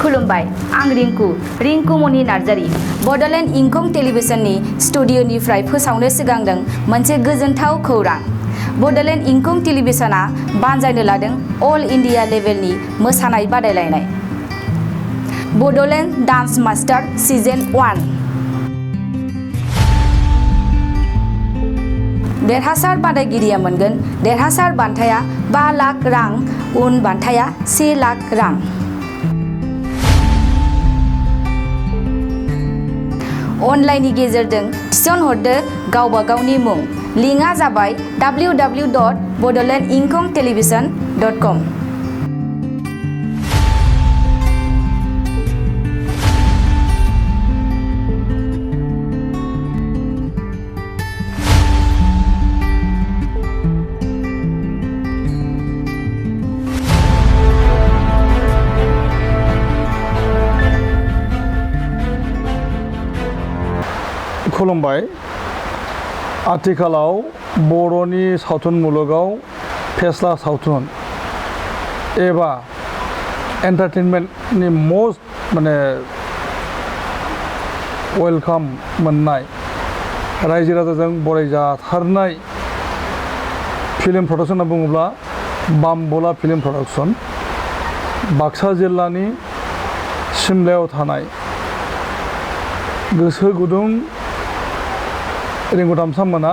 खुलुमबाय आं रिंकु मनि नार्जारी बड'लेण्ड इंखं टेलिभिजननि स्टुडिअ'निफ्राय फोसावनो सिगांदों मोनसे गोजोनथाव खौरां। बड'लेण्ड इंखं टेलिभिजनआ बानजायनो लादों अल इन्डिया लेभेलनि मोसानाय बादायलायनाय बड'लेण्ड डान्स मास्टार सिजन 1। देरहासार बादायगिरिया मोनगोन देरहासार बान्थाया 5 लाख रां, उन बान्थाया 1 लाख रां। अनलाइननि गेजेरजों थिसनहरदो गावबा गावनि मुं। लिंकआ जाबाय www.bodolandinkhongtelevision.com। खुलुमबाय। आथिखालाव बर'नि सावथुन मुलुगाव फेस्ला सावथुन एबा एन्टारटेनमेन्टनि मस्ट वेलकाम मोननाय रायजो राजाजों बरायजाथारनाय फिल्म प्रडाक्सन होनना बुङोब्ला बामबला फिल्म प्रडाक्सन। बाक्सा जिल्लानि सिमलायाव थानाय गोसो गुदुं रिंगुदामसामोना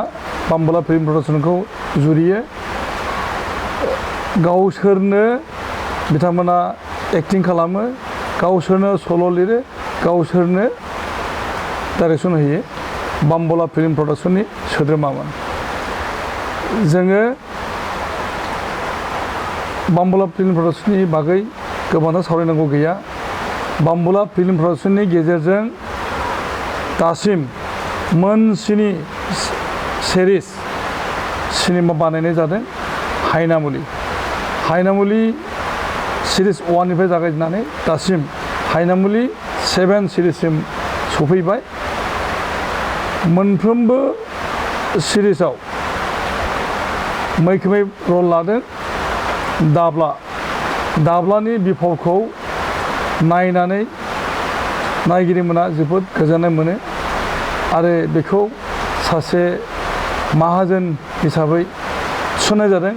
बामबला फिल्म प्रडाक्सनखौ जुरियो। गावसोरनो बिथांमोना एक्टिं खालामो, गावसोरनो सल' लिरो, गावसोरनो डाइरेक्सन होयो। बामबला फिल्म प्रडाक्सननि सोद्रोमामोन। जोङो बामबला फिल्म प्रडाक्सननि बागै गोबांथार सावरायनांगौ गैया। बामबला फिल्म प्रडाक्सननि गेजेरजों दासिम मोनस्नि सिरिज सिनेमा बानायनाय जादों। हायनामुलि सिरिज 1निफ्राय जागायजेननानै दासिम हायनामुलि 7 सिरिजसिम सफैबाय। मोनफ्रोमबो सिरिजआव मैखोमै रल लादों दाब्लानि बिफावखौ नायनानै नायगिरिमोना जोबोद गोजोननाय मोनो आरो बेखौ सासे माहाजोन हिसाबै थिसननाय जादों।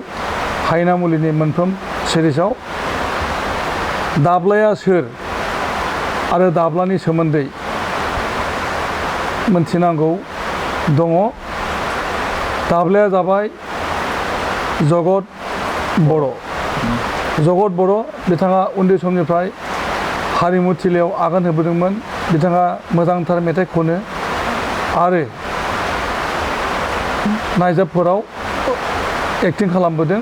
हायनामुलिनि मोनफ्रोम सिरिजआव दाब्लाया सोर आरो दाब्लानि सोमोन्दै मोनथिनांगौ दङ। दाब्लाया जाबाय जगत बर'। बिथाङा उन्दै समनिफ्राय हारिमु थिलियाव आगान होबोदोंमोन। बिथाङा मोजांथार मेथाइ खनो आरो नायजाबफोराव एक्टिं खालामबोदों।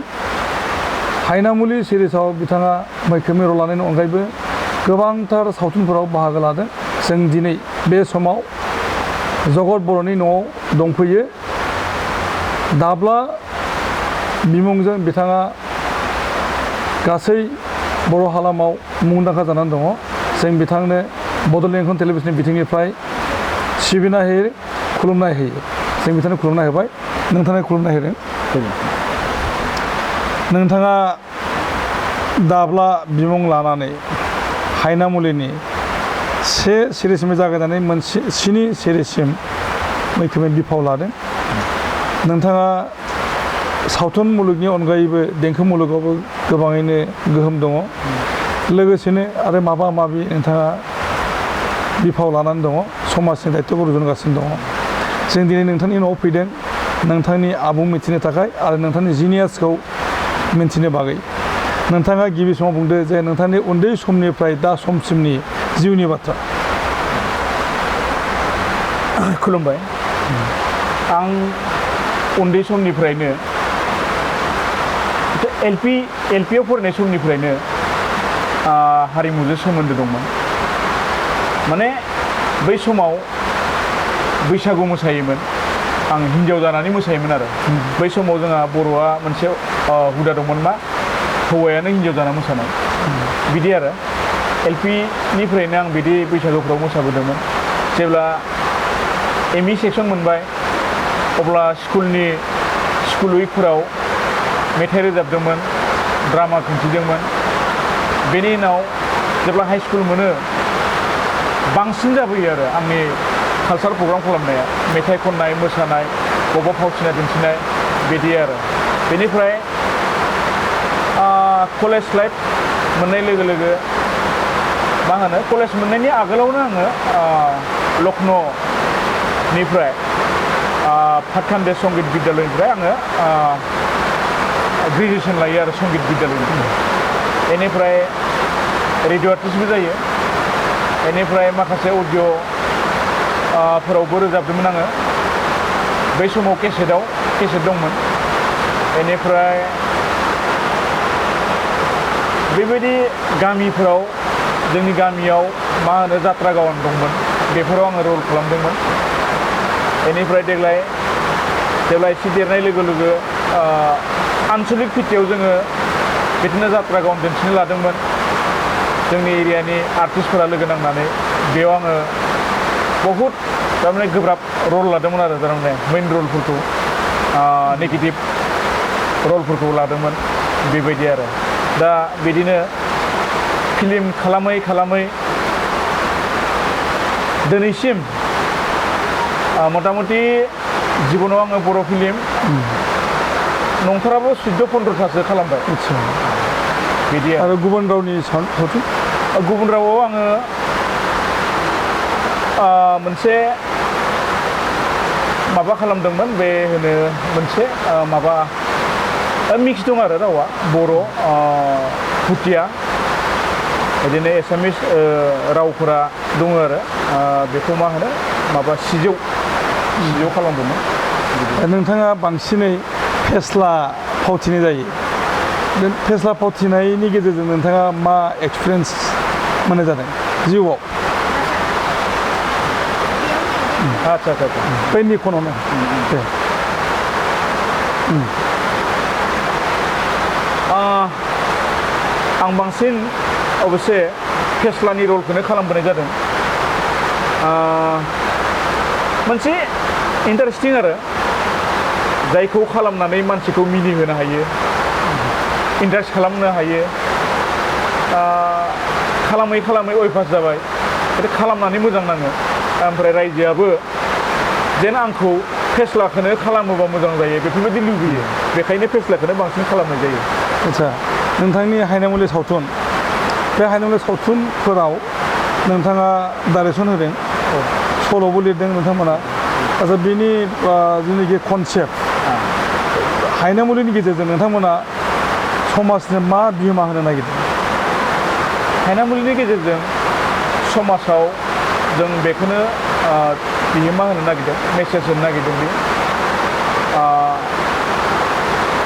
हायनामुलि सिरिजआव बिथाङा मैखोमै रल लानायनि अनगायैबो गोबांथार सावथुनफोराव बाहागो लादों। जों दिनै बे समाव जगत बर'नि न'आव दंफैयो। दाब्ला बिमुंजों बिथाङा गासै बर' हालामाव मुंदांखा जानानै दङ। जों बिथांनो बड'लेण्ड इंखं टेलिभिजननि बिथिंनिफ्राय सिबिनाय होयो, खुलुमनाय होयो। जों बिथांनो खुलुमनाय होबाय, नोंथांनो खुलुमनाय होदों। नोंथाङा दाब्ला बिमुं लानानै हायनामुलिनि 1 सिरिजनिफ्राय जागायनानै 7 सिरिजसिम मैखोमै बिफाव लादों। नोंथाङा सावथुन मुलुगनि अनगायैबो देंखो मुलुगावबो गोबाङैनो गोहोम दङ। लोगोसेनो आरो माबा माबि नोंथाङा बिफाव लानानै दङ, समाजनि दायित्वखौ रुजुनगासिनो दङ। जों दिनै नोंथांनि न'आव फैदों नोंथांनि आबुं मिथिनो थाखाय आरो नोंथांनि जिनियासखौ मिन्थिनो बागै। नोंथाङा गिबि समाव बुंदो जे नोंथांनि उन्दै समनिफ्राय दा समसिमनि जिउनि बाथ्रा। खुलुमबाय। आं उन्दै समनिफ्रायनो एलपिआव फरायनाय समनिफ्रायनो हारिमुजों सोमोन्दो दंमोन। माने बै समाव बैसागु मोसायोमोन। आं हिन्जाव जानानै मोसायोमोन आरो बै समाव जोंहा बर'आ मोनसे हुदा दंमोन, मा हौवायानो हिन्जाव जाना मोसानाय बिदि आरो। एलपिनिफ्रायनो आं बिदि बैसागुफ्राव मोसाबोदोंमोन। जेब्ला एमइ सेक्सन मोनबाय अब्ला स्कुल उइकफोराव मेथाइ रोजाबदोंमोन, ड्रामा खिन्थिदोंमोन। बेनि उनाव जेब्ला हाइ स्कुल मोनो बांसिन जाबोयो आरो आंनि कालसार प्रग्राम खालामनाया मेथाइ खननाय मोसानाय बबेबा फावथिना दिन्थिनाय बिदि आरो बेनिफ्राय कलेज लाइफ मोननाय लोगो लोगो मा होनो कलेज मोननायनि आगोलावनो आङो लखनौनिफ्राय फातखान्डे संगित बिद्यालयनिफ्राय आङो ग्रेजुवेसन लायो आरो संगित बिद्यालयनिफ्राय बेनिफ्राय रेडिअ आर्टिस्टबो जायो बेनिफ्राय माखासे अडिअ फोरावबो रोजाबदोंमोन आङो बै समाव केसेट दंमोन बेनिफ्राय बेबायदि गामिफोराव जोंनि गामियाव मा होनो जात्रा गावान दंमोन बेफोराव आङो रल खालामदोंमोन बेनिफ्राय देग्लाय जेब्ला एसे देरनाय लोगो लोगो आनसलिक भित्तियाव जोङो बिदिनो जात्रा गावान दिन्थिनो लादोंमोन जोंनि एरियानि आर्टिस्टफोरा लोगो नांनानै बेयाव आङो बहुद थारमाने गोब्राब रल लादोंमोन आरो थारमाने मेइन रलफोरखौ नेगेटिभ रलफोरखौ लादोंमोन बेबायदि आरो दा बिदिनो फिल्म खालामै खालामै दिनैसिम मथा मथि जिबनाव आङो बर' फिल्म नंथाराबो 14-15थासो खालामबाय बिदि आरो गुबुन रावनि सावथुन गुबुन रावाव आङो मोनसे माबा खालामदोंमोन बे होनो मोनसे माबा मिक्स दं आरो रावा बर' भुटिया बिदिनो एसामिस रावफोरा दङ आरो बेखौ मा होनो माबा सिजौ खालामदोंमोन नोंथाङा बांसिनै फेस्ला फावथिनाय जायो फेस्ला फावथिनायनि गेजेरजों नोंथाङा मा एक्सपिरियेन्स मोननाय जादों जिउआव आच्छा बै निखनावनो दे आं बांसिन अबसे फेस्लानि रलखौनो खालामबोनाय जादों मोनसे इन्टारेस्टिं आरो जायखौ खालामनानै मानसिखौ मिनिहोनो हायो इन्टारेस्ट खालामनो हायो खालामै खालामै अयभास जाबाय खालामनानै मोजां नाङो ओमफ्राय रायजोआबो जेन आंखौ फेस्लाखौनो खालामोबा मोजां जायो बेफोरबायदि लुबैयो बेखायनो फेस्लाखौनो बांसिन खालामनाय जायो आच्छा नोंथांनि हायनामुलि सावथुन बे हायनामुलि सावथुनफोराव नोंथाङा डाइरेक्सन होदों सल'बो लिरदों नोंथांमोना आच्छा बेनि जेनाखि कनसेप्ट हायनामुलिनि गेजेरजों नोंथांमोना समाजनो मा बिहोमा होनो नागिरदों हायनामुलिनि गेजेरजों समाजाव जों बेखौनो बिहोमा होनो नागिरदों मेसेज होनो नागिरदों बे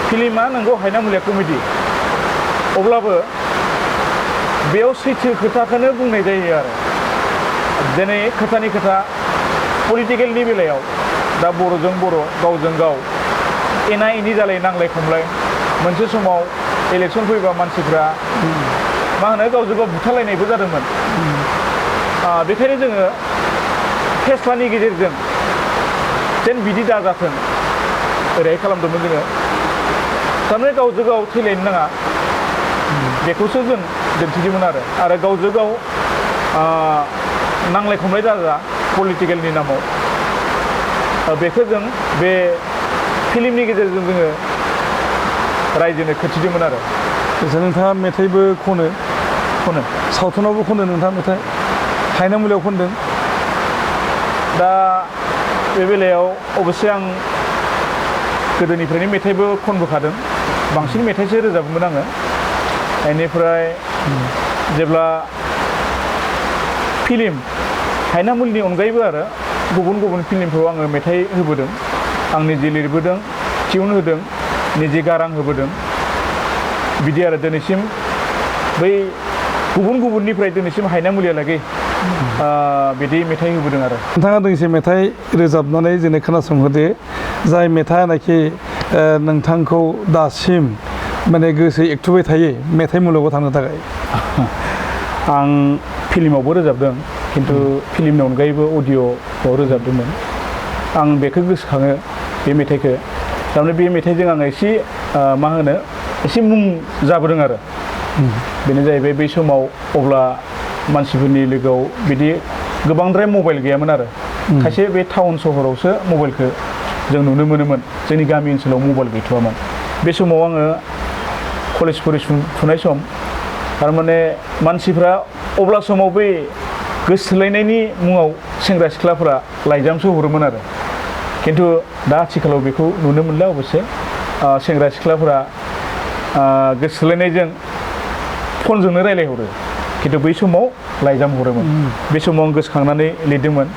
फिल्मा नंगौ हायनामुलिया कमेडि अब्लाबो बेयाव सैथो खोथाखौनो बुंनाय जायो आरो दिनै खोथानि खोथा पलिटिकेलनि बेलायाव दा बर'जों बर' गावजों गाव एना एनि जालाय नांलाय खमलाय मोनसे समाव इलेक्सन फैबा मानसिफ्रा मा होनो गावजों गाव बुथारलायनायबो जादोंमोन बेखायनो जोङो फेस्लानि गेजेरजों जेन बिदि दाजाथों ओरैहाय खालामदोंमोन जोङो थारमाने गावजों गाव थैलायनो नाङा बेखौसो जों दिन्थिदोंमोन आरो गावजों गाव नांलाय खमलाय दाजा पलिटिकेलनि नामाव बेखौ जों बे फिल्मनि गेजेरजों जोङो रायजोनो खोन्थिदोंमोन आरो नोंथाङा मेथाइबो खनो सावथुनावबो खनो नोंथाङा मेथाइ हायनामुलियाव खनदों दा बे बेलायाव अबसे आं गोदोनिफ्रायनो मेथाइबो खनबोखादों बांसिन मेथाइसो रोजाबोमोन आङो बेनिफ्राय जेब्ला फिल्म हायनामुलिनि अनगायैबो आरो गुबुन गुबुन फिल्मफोराव आङो मेथाइ होबोदों आं निजे लिरबोदों टिउन होदों निजे गारां होबोदों बिदि आरो दिनैसिम बै गुबुन गुबुननिफ्राय दिनैसिम हायनामुलियालागै बिदि मेथाइ होबोदों आरो नोंथाङा दोंसे मेथाइ रोजाबनानै जोंनो खोनासंहोदो जाय मेथाइआनाखि नोंथांखौ दासिम माने गोसो एकथुबाय थायो मेथाइ मुलुगाव थांनो थाखाय आं फिल्मावबो रोजाबदों खिन्थु फिल्मनि अनगायैबो अडिअ'आव रोजाबदोंमोन आं बेखौ गोसोखाङो बे मेथाइखौ थारमाने बे मेथाइजों आङो एसे मा होनो एसे मुं जाबोदों आरो बेनो जाहैबाय बै समाव अब्ला मानसिफोरनि लोगोआव बिदि गोबांद्राय मबाइल गैयामोन आरो खायसे बे टाउन सहरावसो मबाइलखौ जों नुनो मोनोमोन जोंनि गामि ओनसोलाव मबाइल गैथ'वामोन बे समाव आङो कलेज फरायफुनाय सम थारमाने मानसिफ्रा अब्ला समाव बै गोसोथोलायनायनि मुङाव सेंग्रा सिख्लाफोरा लाइजामसो हरोमोन आरो खिन्थु दा आथिखालाव बेखौ नुनो मोनला अबयसे सेंग्रा सिख्लाफोरा गोसोथोलायनायजों फनजोंनो रायलायहरो खिन्थु बै समाव लाइजाम हरोमोन बे समाव आं गोसोखांनानै लिरदोंमोन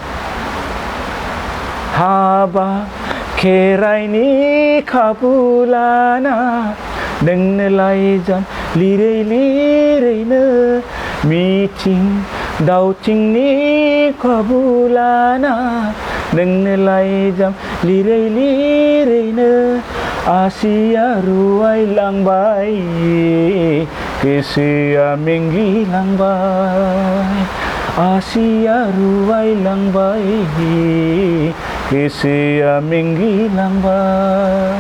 हाबा खेराइनि खाबु लाना नोंनो लाइजाम लिरै लिरैनो मिथिं दावथिंनि खाबु लाना नोंनो लाइजाम लिरै लिरैनो आसिया रुवायलांबाय गोसोआ मेंग्लिलांबाय आसिया रुवायलांबाय गोसोआ मेंग्लिलांबाय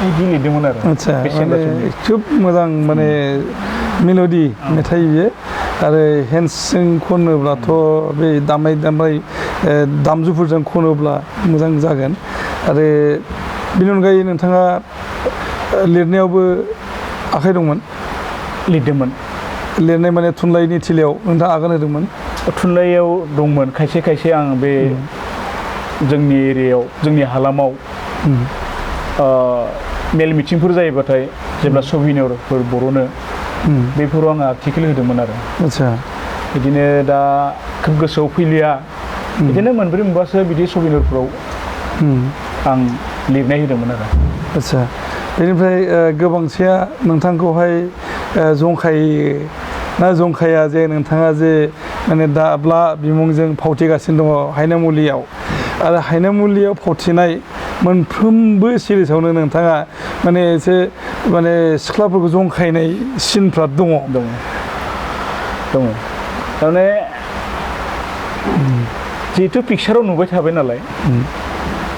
बिदि लिरदोंमोन आरो आदसा माने खोब मोजां माने मेल'डि मेथाइ बियो आरो हेन्डसजों खनोब्लाथ' बे दामनाय दामजुफोरजों खनोब्ला मोजां जागोन आरो बेनि अनगायै नोंथाङा लिरनायावबो आखाइ दंमोन लिरदोंमोन लिरनाय माने थुनलाइनि थिलियाव नोंथाङा आगान होदोंमोन थुनलाइयाव दंमोन खायसे खायसे आं बे जोंनि एरियायाव जोंनि हालामाव मेल मिटिंफोर जायोबाथाय जेब्ला सभिनियरफोर बर'नो बेफोराव आङो आर्टिकेल होदोंमोन आरो आदसा बिदिनो दा खोब गोसोआव फैलिया बिदिनो मोनब्रै मोनबासो बिदि सभिनियरफोराव आं लिरनाय होदोंमोन आरो आदसा बेनिफ्राय गोबांसेया नोंथांखौहाय जंखायो ना जंखाया जे नोंथाङा जे माने दाब्ला बिमुंजों फावथिगासिनो दङ हायनामुलियाव आरो हायनामुलियाव फावथिनाय मोनफ्रोमबो सिरिसावनो नोंथाङा माने एसे माने सिख्लाफोरखौ जंखायनाय सिनफ्रा दङ थारमाने जिहेथु पिक्साराव नुबाय थाबाय नालाय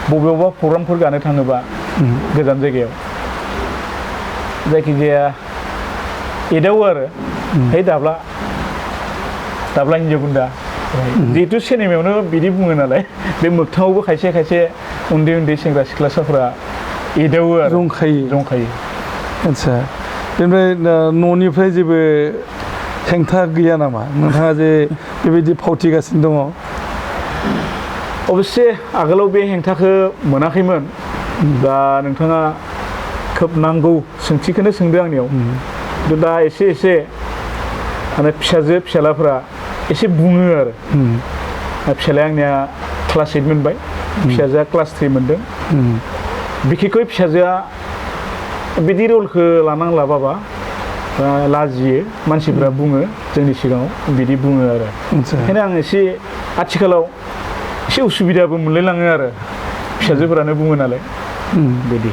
बबेयावबा प्रग्रामफोर गानो थाङोबा गोजान जायगायाव जायखिजाया एदावो आरो है दाब्ला हिन्जाव गुन्दा जिहेतु सिनेमायावनो बिदि बुङो नालाय बे मोगथाङावबो खायसे खायसे उन्दै उन्दै सेंग्रा सिख्लासाफोरा एदावो आरो जंखायो आदसा बेनिफ्राय न'निफ्राय जेबो हेंथा गैया नामा नोंथाङा जे बेबायदि फावथिगासिनो दङ अबयसे आगोलाव बे हेंथाखौ मोनाखैमोन दा नोंथाङा खोब नांगौ सोंथिखौनो सोंदों आंनियाव खिन्थु दा एसे माने फिसाजो फिसालाफोरा एसे बुङो आरो फिसालाया आंनिया क्लास 8 मोनबाय फिसाजोआ क्लास 3 मोनदों बिखेखै फिसाजोआ बिदि रलखौ लानांला बाबा लाजियो मानसिफ्रा बुङो जोंनि सिगाङाव बिदि बुङो आरो ओंखायनो आं एसे आथिखालाव एसे उसुबिदाबो मोनलायलाङो आरो फिसाजोफोरानो बुङो नालाय बिदि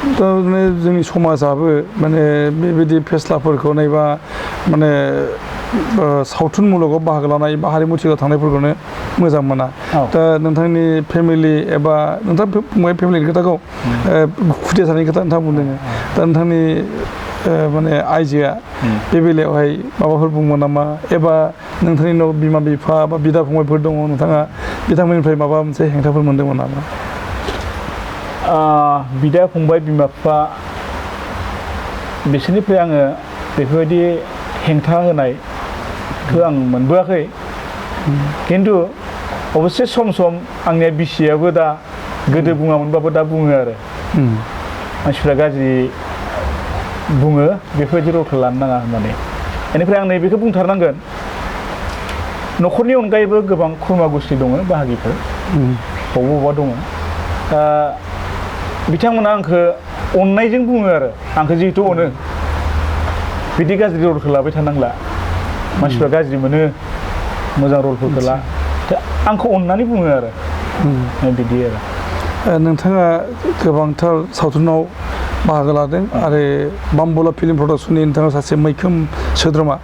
थारमाने जोंनि समाजाबो माने बेबायदि फेस्लाफोरखौ नायबा माने सावथुन मुलुगाव बाहागो लानाय बा हारिमुथिलियाव थांनायफोरखौनो मोजां मोना दा नोंथांनि फेमिलि एबा नोंथां फंबाय फेमिलिनि खोथाखौ खुदिया थानायनि खोथा नोंथां बुंदों दा नोंथांनि माने आइजोआ बे बेलायावहाय माबाफोर बुंमोन नामा एबा नोंथांनि न' बिमा बिफा बा बिदा फंबायफोर दङ नोंथाङा बिथांमोननिफ्राय माबा मोनसे हेंथाफोर मोनदोंमोन नामा बिदा फंबाय बिमा बिफा बिसोरनिफ्राय आङो बेफोरबायदि हेंथा होनायखौ आं मोनबोआखै खिन्थु अबयसे सम सम आंनिया बिसियाबो दा गोदो बुङामोनबाबो दा बुङो आरो मानसिफ्रा गाज्रि बुङो बेफोरबायदि रलखौ लानो नाङा होननानै बेनिफ्राय आं नैबेखौ बुंथारनांगोन न'खरनि अनगायैबो गोबां खुरमा गुस्थि दङ बाहागिफोर बबावबा दङ दा बिथांमोना आंखौ अननायजों बुङो आरो आंखौ जिहेतु अनो बिदि गाज्रि रलखौ लाबाय थानांला मानसिफ्रा गाज्रि मोनो मोजां रलफोरखौ ला आंखौ अननानै बुङो आरो बिदि आरो नोंथाङा गोबांथार सावथुनाव बाहागो लादों आरो बामबला फिल्म प्रडाक्सननि नोंथाङा सासे मैखोम सोद्रोमा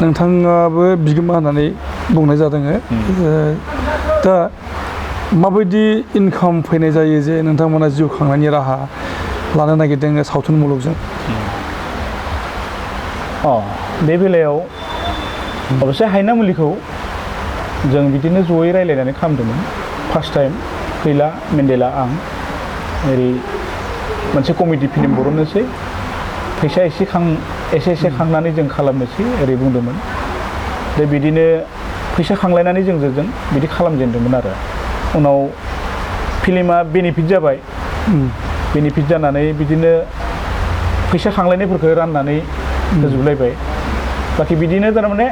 नोंथाङाबो बिगोमा होननानै बुंनाय जादों दा माबायदि इनकाम फैनाय जायो जे नोंथांमोना जिउ खांनायनि राहा लानो नागिरदों सावथुन मुलुगजों बे बेलायाव अबसे हायनामुलिखौ जों बिदिनो जयै रायलायनानै खालामदोंमोन फार्स्ट टाइम फैला मेन्डेला आं ओरै मोनसे कमेडि फिल्म बरननोसै फैसा एसे खांनानै जों खालामनोसै ओरै बुंदोंमोन दा बिदिनो फैसा खांलायनानै जों बिदि खालामजेनदोंमोन आरो उनाव फिल्मा बेनिफिट जाबाय बेनिफिट जानानै बिदिनो फैसा खांलायनायफोरखौ राननानै होजोबलायबाय बाखि बिदिनो थारमाने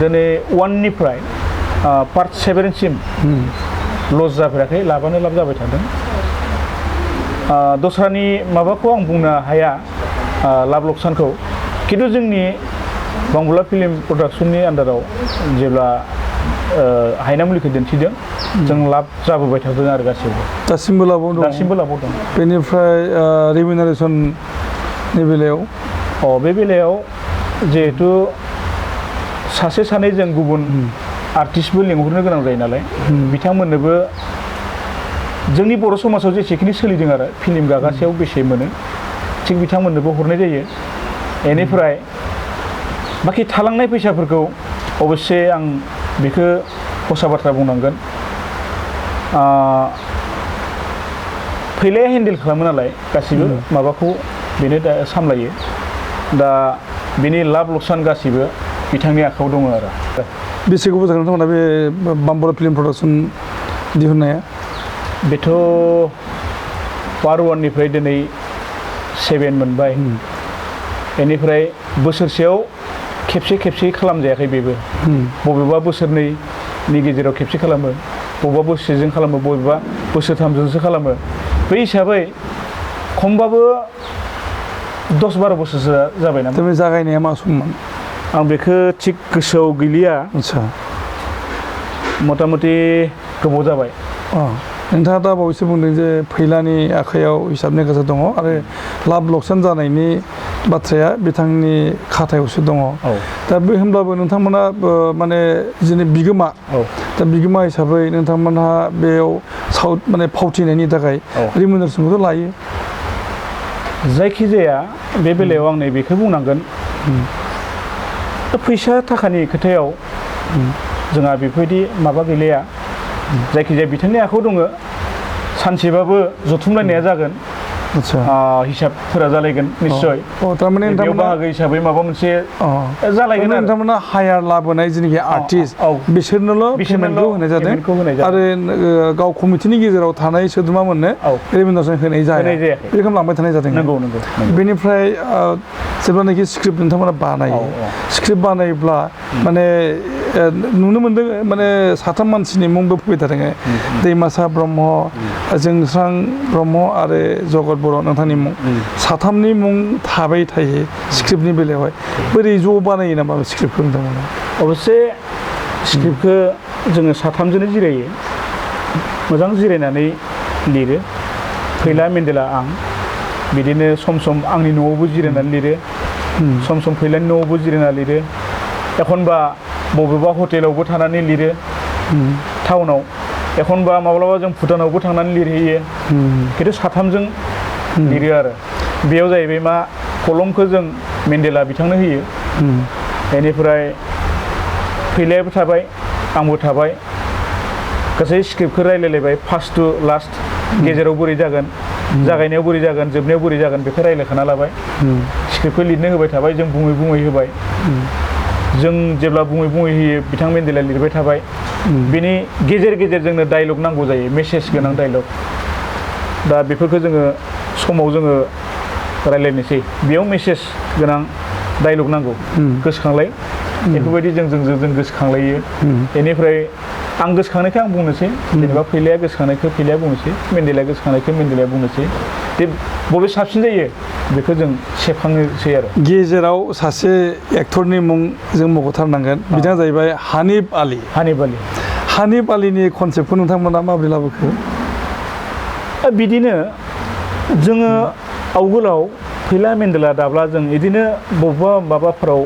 दिनै 1निफ्राय पार्ट 7सिम लस जाफेराखै लाबानो लाब जाबाय थादों दस्रानि माबाखौ आं बुंनो हाया लाब लकसानखौ खिन्थु जोंनि बांबुला फिल्म प्रडाक्सननि आन्दाराव जेब्ला हायनामुलिखौ दिन्थिदों जों लाब जाबोबाय थादों आरो दासिमबो लाबाव दं बेनिफ्राय रिमिनारेसननि बेलायाव बे बेलायाव जिहेथु सासे सानै जों गुबुन आर्टिस्टबो लिंहरनो गोनां जायो नालाय बिथांमोननोबो जोंनि बर' समाजाव जेसेखिनि सोलिदों आरो फिल्म गागासेयाव बेसे मोनो थिग बिथांमोननोबो हरनाय जायो बेनिफ्राय बाखि थालांनाय फैसाफोरखौ अबस्से आं बेखौ हसा बाथ्रा बुंनांगोन फैलाया हेन्डेल खालामो नालाय गासिबो माबाखौ बेनो दा सामलायो दा बेनि लाब लकसान गासिबो बिथांनि आखायाव दङ आरो बेसे गोबाव जागोन नोंथांमोना बे बांबुला फिल्म प्रडाक्सन दिहुननाया बेथ' पार्ट 1निफ्राय दिनै 7 मोनबाय बेनिफ्राय बोसोरसेयाव खेबसे खालामजायाखै बेबो बबेबा बोसोरनैनि गेजेराव खेबसे खालामो बबेबा बोसोरसेजों खालामो बबेबा बोसोरथामजोंसो खालामो बै हिसाबै खमबाबो 10-12 बोसोरसो जाबाय नामा बे जागायनाया मा सममोन आं बेखौ थिग गोसोआव गैलिया आच्छा मथा मथि गोबाव जाबाय नोंथाङा दा बावैसो बुंदों जे फैलानि आखायाव हिसाब निकासा दङ आरो लाब लकसान जानायनि बाथ्राया बिथांनि खाथायावसो दङ दा बे होनब्लाबो नोंथांमोना माने जोंनि बिगोमा दा बिगोमा हिसाबै नोंथांमोनहा बेयाव माने फावथिनायनि थाखाय रिमिनारेसनखौथ' लायो जायखिजाया बे बेलायाव आं नैबेखौ बुंनांगोन फैसा थाखानि खोथायाव जोंहा बेफोरबायदि माबा गैलाया जायखिजाया बिथांनि आखायाव दङ सानसेबाबो जथुमलायनाया जागोन हिसाबफोरा जालायगोन निश्चय थारमाने बाहागो हिसाबै माबा मोनसे जालायगोन नोंथांमोना हायार लाबोनाय जेनाखि आर्टिस्ट बिसोरनोल' पेमेन्टखौ होनाय जादों आरो गाव कमिटिनि गेजेराव थानाय सोद्रोमाफोरनो रिमिनारेसन होनाय जाया बे रोखोम लांबाय थानाय जादों नंगौ बेनिफ्राय जेब्लानाखि स्क्रिप्ट नोंथांमोना बानायो स्क्रिप्ट बानायोब्ला माने नुनो मोनदों माने 3 मानसिनि मुंबो फैबाय थादों दैमासा ब्रह्म जोंस्रां ब्रह्म आरो जगत बर' नोंथांनि मुं 3नि मुं थाबाय थायो स्क्रिप्टनि बेलायावहाय बोरै ज' बानायो नामा स्क्रिप्टखौ नोंथांमोना अबस्से स्क्रिप्टखौ जोङो 3जोंनो जिरायो मोजां जिरायनानै लिरो फैला मेन्डेला आं बिदिनो सम आंनि न'आवबो जिरायनानै लिरो सम फैलानि न'आवबो जिरायना लिरो एखनबा बबेबा हटेलावबो थानानै लिरो टाउनाव एखनबा माब्लाबा जों भुटानावबो थांनानै लिरहैयो खिन्थु 3जों लिरो आरो बेयाव जाहैबाय मा कलमखौ जों मेन्डेला बिथांनो होयो बेनिफ्राय फैलायाबो थाबाय आंबो थाबाय गासै स्क्रिप्टखौ रायलायलायबाय फार्स्ट टु लास्ट गेजेराव बोरै जागोन जागायनायाव बोरै जागोन जोबनायाव बोरै जागोन बेखौ रायलायखाना लाबाय स्क्रिप्टखौ लिरनो होबाय थाबाय जों बुङै होबाय जों जेब्ला बुङै होयो बिथां मेन्डेला लिरबाय थाबाय बिनि गेजेर जोंनो डायलग नांगौ जायो मेसेज गोनां डायलग दा बेफोरखौ जोङो समाव जोङो रायलायनोसै बेयाव मेसेज गोनां डायलग नांगौ गोसोखांलाय बेफोरबायदि जों गोसोखांलायो बेनिफ्राय आं गोसोखांनायखौ आं बुंनोसै जेनेबा फैलाया गोसोखांनायखौ फैलाया बुंनोसै मेन्डेला गोसोखांनायखौ मेन्डेलाया बुंनोसै बे बबे साबसिन जायो बेखौ जों सेबखांनोसै आरो गेजेराव सासे एक्टरनि मुं जों मख'थारनांगोन बिथाङा जाहैबाय हानिफ आलिनि कनसेप्टखौ नोंथांमोना माबोरै लाबोखो बिदिनो जोङो आवगोलाव फैला मेन्डेला दाब्ला जों बिदिनो बबेबा माबाफोराव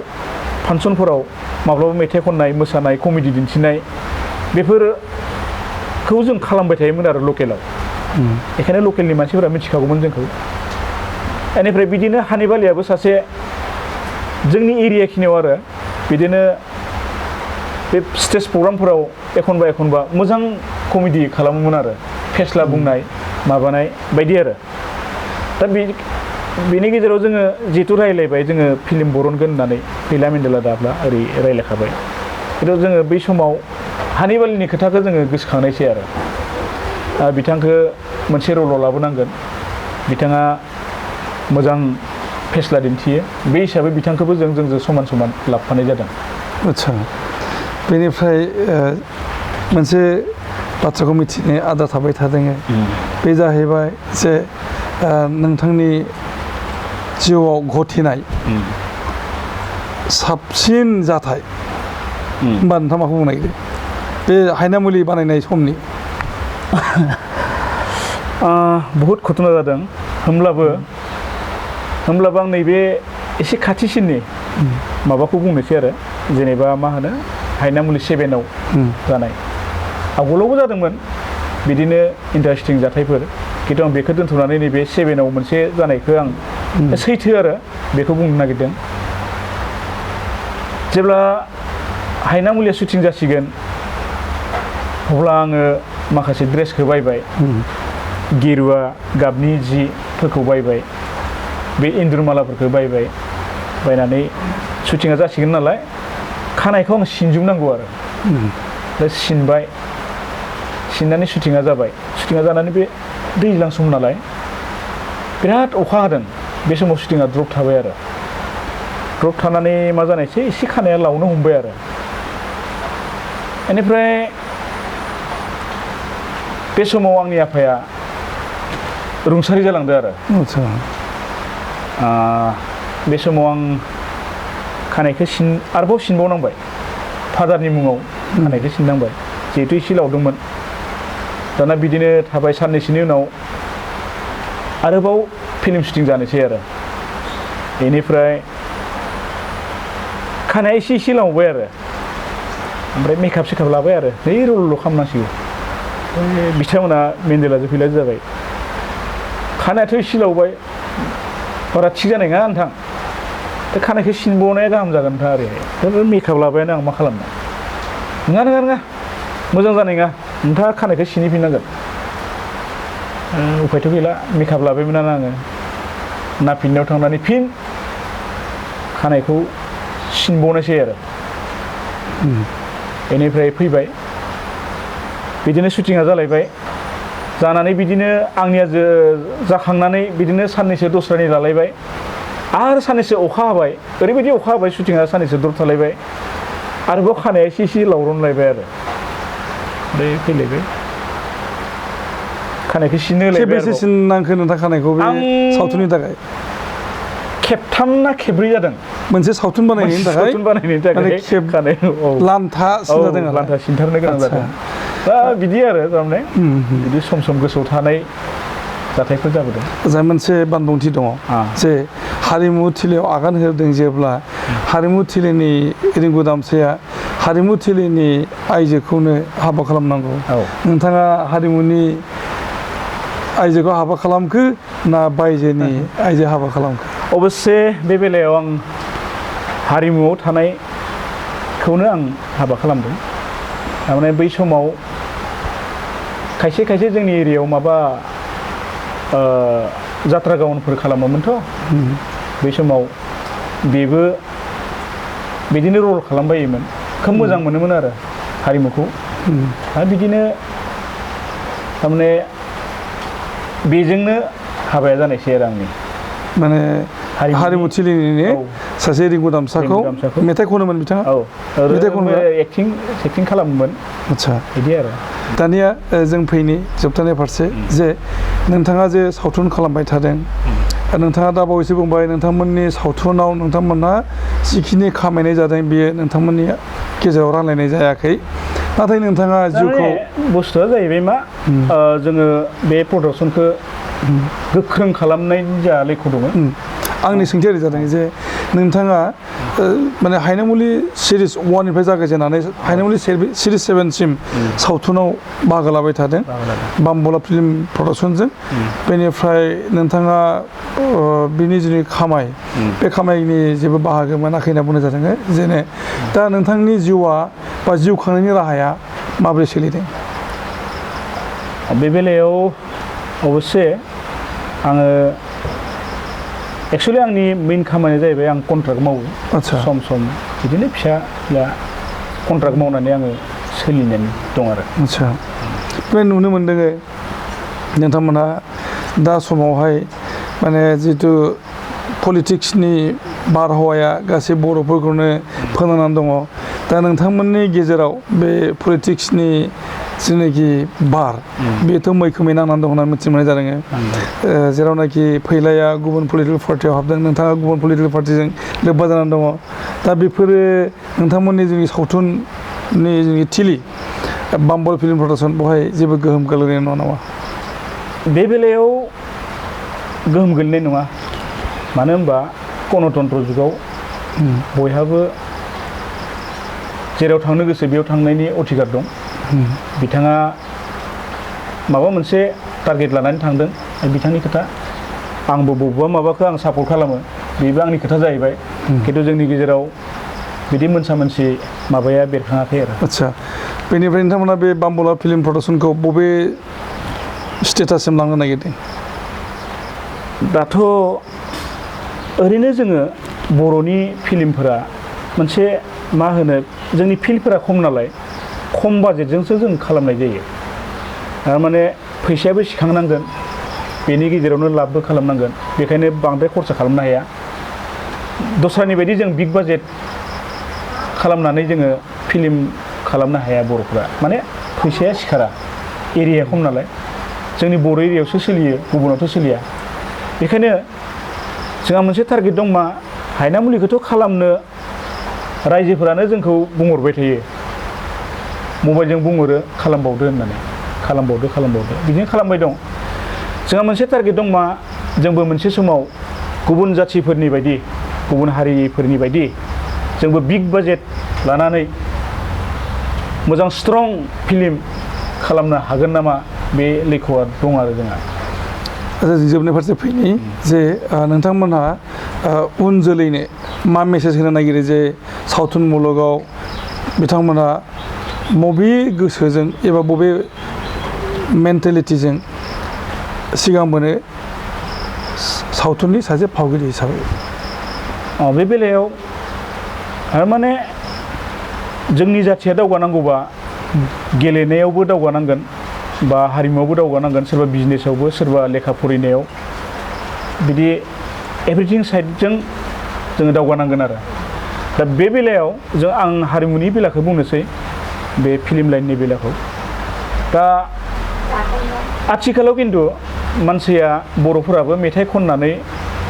फांसनफोराव माब्लाबा मेथाइ खननाय मोसानाय कमेडि दिन्थिनाय बेफोरखौ जों खालामबाय थायोमोन आरो लकेलाव बेखायनो लकेलनि मानसिफोरा मिथिखागौमोन जोंखौ बेनिफ्राय बिदिनो हानिफ आलियाबो सासे जोंनि एरिया खिनियाव आरो बिदिनो बे स्टेज प्रग्रामफोराव एखनबा मोजां कमेडि खालामोमोन आरो फेस्ला बुंनाय माबानाय बायदि आरो दा बेनि गेजेराव जोङो जिहेतु रायलायबाय जोङो फिल्म बरनगोन होननानै फैला मेन्देला दाब्ला ओरै रायलायखाबाय खिन्थु जोङो बै समाव हानिबालिनि खोथाखौ जोङो गोसोखांनायसै आरो बिथांखौ मोनसे रलाव लाबोनांगोन बिथाङा मोजां फेस्ला दिन्थियो बे हिसाबै बिथांखौबो जोंजों समान समान लाबोफानाय जादों। आदसा बेनिफ्राय मोनसे बाथ्राखौ मिथिनो आद्रा थाबाय थादों बे जाहैबाय जे नोंथांनि जिउआव घटिनाय साबसिन जाथाय होमबा नोंथाङा माखौ बुंनो नागिरो बे हायनामुलि बानायनाय समनि? बहुद घटना जादों होमब्लाबो आं नैबे एसे खाथिसिननि माबाखौ बुंनोसै आरो जेनेबा मा होनो हायनामुलि 7आव जानाय आगोलावबो जादोंमोन बिदिनो इन्टारेस्टिं जाथायफोर खिन्थु आं बेखौ दोनथ'नानै नैबे 7आव मोनसे जानायखौ आं सैथो आरो बेखौ बुंनो नागिरदों। जेब्ला हायनामुलिया शुटिं जासिगोन अब्ला आङो माखासे ड्रेसखौ बायबाय गेरुवा गाबनि जिफोरखौ बायबाय बे इन्दुरमालाफोरखौ बायनानै शुटिंआ जासिगोन नालाय खानायखौ आं सिनजोबनांगौ आरो दा सिननानै शुटिंआ जाबाय शुटिंआ जानानै बे दैज्लां सम नालाय बिराद अखा हादों बे समाव शुटिंआ द्रप थाबाय आरो द्रप थानानै मा जानायसै एसे खानाया लावनो हमबाय आरो बेनिफ्राय बे समाव आंनि आफाया रुंसारि जालांदों आरो बे समाव आं खानायखौ आरोबाव सिनबावनांबाय फादारनि मुङाव खानायखौ सिननांबाय जिहेतु एसे लावदोंमोन दाना बिदिनो थाबाय साननैसोनि उनाव आरोबाव फिल्म शुटिं जानोसै आरो बेनिफ्राय खानाया एसे लावबाय आरो ओमफ्राय मेकआप सेकआप लाबाय आरो नै रल' खालामनांसिगौ बिथांमोना मेन्देलाजों फैला जाबाय खानायाथ' एसे लावबाय बारा थिग जानाय नङा नोंथां दा खानायखौ सिनबावनाया गाहाम जागोन नोंथां ओरैहाय दा मेकआप लाबायानो आं मा खालामनो नङा मोजां जानाय नङा नोंथाङा खानायखौ सिनहैफिननांगोन उफायथ' गैला मेकआप लाबायमोन आङो नाफिननायाव थांनानै फिन खानायखौ सिनबावनायसै आरो बेनिफ्राय फैबाय बिदिनो शुटिंआ जालायबाय जानानै बिदिनो आंनिया जाखांनानै बिदिनो साननैसो दस्रानि लालायबाय आरो साननैसो अखा हाबाय ओरैबायदि अखा हाबाय शुटिंआ साननैसो द्रप थालायबाय आरोबाव खानाया एसे लावरनलायबाय आरो ओमफ्राय फैलायबाय खानायखौ सिननो होलायबाय खेबबेसे सिननांखो नोंथां खानायखौ बे सावथुननि थाखाय? खेबथाम ना खेबब्रै जादों मोनसे सावथुन बानायनायनि थाखाय लान्था सिनजादों आरो लान्था सिनथारनो गोनां जादों दा बिदि आरो थारमाने बिदि सम गोसोआव थानाय जाथायफोर जाबोदों। जा मोनसे बानबुंथि दङ जे हारिमु थिलियाव आगान होदों जेब्ला हारिमु थिलिनि रिंगु दामसाया हारिमु थिलिनि आइजोखौनो हाबा खालामनांगौ नोंथाङा हारिमुनि आइजोखौ हाबा खालामखो ना बायजोनि आइजो हाबा खालामखो? अबस्से बे बेलायाव आं हारिमुआव थानायखौनो आं हाबा खालामदों थारमाने बै समाव खायसे जोंनि एरियायाव माबा जात्रा गावनफोर खालामोमोनथ' बै समाव बेबो बिदिनो रल खालामबायोमोन खोब मोजां मोनोमोन आरो हारिमुखौ आरो बिदिनो थारमाने बेजोंनो हाबाया जानायसै आरो आंनि माने हारिमु थिलिनि सासे रिंगु दामसाखौ मेथाइ खनोमोन बिथाङा मेथाइ खनो एक्टिं खालामोमोन आदसा बिदि आरो दानिया जों फैनि जोबथानाय फारसे जे नोंथाङा जे सावथुन खालामबाय थादों नोंथाङा दा बावैसो बुंबाय नोंथांमोननि सावथुनाव नोंथांमोनहा जिखिनि खामायनाय जादों बियो नोंथांमोननि गेजेराव रानलायनाय जायाखै नाथाय नोंथाङा जिउखौ बुस्थुआ जाहैबाय मा जोङो बे प्रडाक्सनखौ गोख्रों खालामनायनि जा लैखो दङ आंनि सोंथिया ओरै जादों जे नोंथाङा माने हायनामुलि सिरिज 1निफ्राय जागायजेननानै हायनामुलि सिरिज 7सिम सावथुनाव बाहागो लाबाय थादों बामबला फिल्म प्रडाक्सनजों बेनिफ्राय नोंथाङा बिनि जिनि खामाय बे खामायनि जेबो बाहागो मोनाखै होनना बुंनाय जादों जेने दा नोंथांनि जिउआ बा जिउ खांनायनि राहाया माबोरै सोलिदों बे बेलायाव अबस्से आङो एक्सुवेलि आंनि मेइन खामानिया जाहैबाय आं कन्ट्राक्ट मावो सम सम बिदिनो फिसा कन्ट्राक्ट मावनानै आङो सोलिनानै दं आरो आदसा बे नुनो मोनदों नोंथांमोनहा दा समावहाय माने जितु पलिटिक्सनि बारहावाया गासै बर'फोरखौनो फोनांनानै दङ दा नोंथांमोननि गेजेराव बे पलिटिक्सनि जिनाखि बार बेथ' मैखोमै नांनानै दं होननानै मिथि मोननाय जादों जेरावनाखि फैलाया गुबुन पलिटिकेल पार्टियाव हाबदों नोंथाङा गुबुन पलिटिकेल पार्टिजों लोब्बा जानानै दङ दा बेफोरो नोंथांमोननि जोंनि सावथुननि जोंनि थिलि बामबल फिल्म प्रडाक्सन बेवहाय जेबो गोहोम गोलैनाय नङा नामा बे बेलायाव गोहोम गोलैनाय नङा मानो होनबा गणतन्त्र जुगाव बयहाबो जेराव थांनो गोसो बेयाव थांनायनि अधिकार दं बिथाङा माबा मोनसे टारगेट लानानै थांदों बिथांनि खोथा आंबो बबेबा माबाखौ आं सापर्ट खालामो बेबो आंनि खोथा जाहैबाय खिन्थु जोंनि गेजेराव बिदि मोनसा मोनसि माबाया बेरखाङाखै आरो आदसा बेनिफ्राय नोंथांमोना बे बामबला फिल्म प्रडाक्सनखौ बबे स्टेटाससिम लांनो नागिरदों दाथ' ओरैनो जोङो बर'नि फिल्मफोरा मोनसे मा होनो जोंनि फिल्डफोरा खम नालाय खम बाजेटजोंसो जों खालामनाय जायो थारमाने फैसायाबो सिखांनांगोन बेनि गेजेरावनो लाबबो खालामनांगोन बेखायनो बांद्राय खरसा खालामनो हाया दस्रानि बायदि जों बिग बाजेट खालामनानै जोङो फिल्म खालामनो हाया बर'फ्रा माने फैसाया सिखारा एरिया खम नालाय जोंनि बर' एरियायावसो सोलियो गुबुनावथ' सोलिया बेखायनो जोंहा मोनसे टारगेट दं मा हायनामुलिखौथ' खालामनो रायजोफोरानो जोंखौ बुंहरबाय थायो मबाइलजों बुंहरो खालामबावदो होननानै खालामबावदो बिदिनो खालामबाय दं जोंहा मोनसे टारगेट दं मा जोंबो मोनसे समाव गुबुन जाथिफोरनि बायदि गुबुन हारिफोरनि बायदि जोंबो बिग बाजेट लानानै मोजां स्ट्रं फिल्म खालामनो हागोन नामा बे लैखोआ दं आरो जोंहा जोबनाय फारसे फैनि जे नोंथांमोनहा उन जोलैनो मा मेसेज होनो नागिरो जे सावथुन मुलुगाव बिथांमोनहा बबे गोसोजों एबा बबे मेन्टेलिटिजों सिगांबोनो सावथुननि सासे फावगिरि हिसाबै बे बेलायाव थारमाने जोंनि जाथिया दावगानांगौबा गेलेनायावबो दावगानांगोन बा हारिमुआवबो दावगानांगोन सोरबा बिजनेसावबो सोरबा लेखा फरायनायाव बिदि एभ्रिथिं साइडजों जोङो दावगानांगोन आरो दा बे बेलायाव आं हारिमुनि बेलाखौ बुंनोसै बे फिल्म लाइननि बेलाखौ दा आथिखालाव खिन्थु मानसिया बर'फोराबो मेथाइ खननानै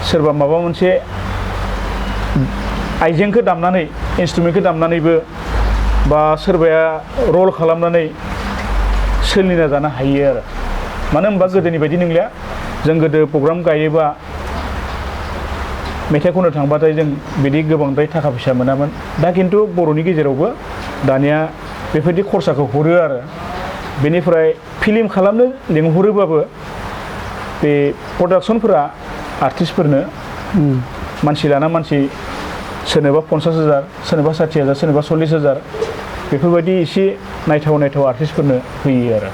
सोरबा माबा मोनसे आइजेंखौ दामनानै इन्सट्रुमेन्टखौ दामनानैबो बा सोरबाया रल खालामनानै सोलिना जानो हायो आरो मानो होनबा गोदोनि बायदि नंलिया जों गोदो प्रग्राम गायोबा मेथाइ खननो थांबाथाय जों बिदि गोबांद्राय थाखा फैसा मोनामोन दा खिन्थु बर'नि गेजेरावबो दानिया बेफोरबायदि खरसाखौ हरो आरो बेनिफ्राय फिल्म खालामनो लिंहरोबाबो बे प्रडाक्सनफोरा आर्टिस्टफोरनो मानसि लाना मानसि सोरनोबा 50,000 सोरनोबा 60,000 सोरनोबा 40,000 बेफोरबायदि एसे नायथाव आर्टिस्टफोरनो होयो आरो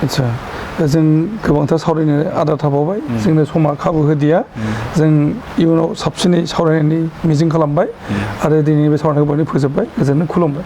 आदसा जों गोबांथार सावरायनो आद्रा थाबावबाय जोंनो समा खाबु होदिया जों इयुनाव साबसिनै सावरायनायनि मिजिं खालामबाय आरो दिनैनि बे सावरायनायखौ बयनो फोजोबबाय गोजोननो खुलुमबाय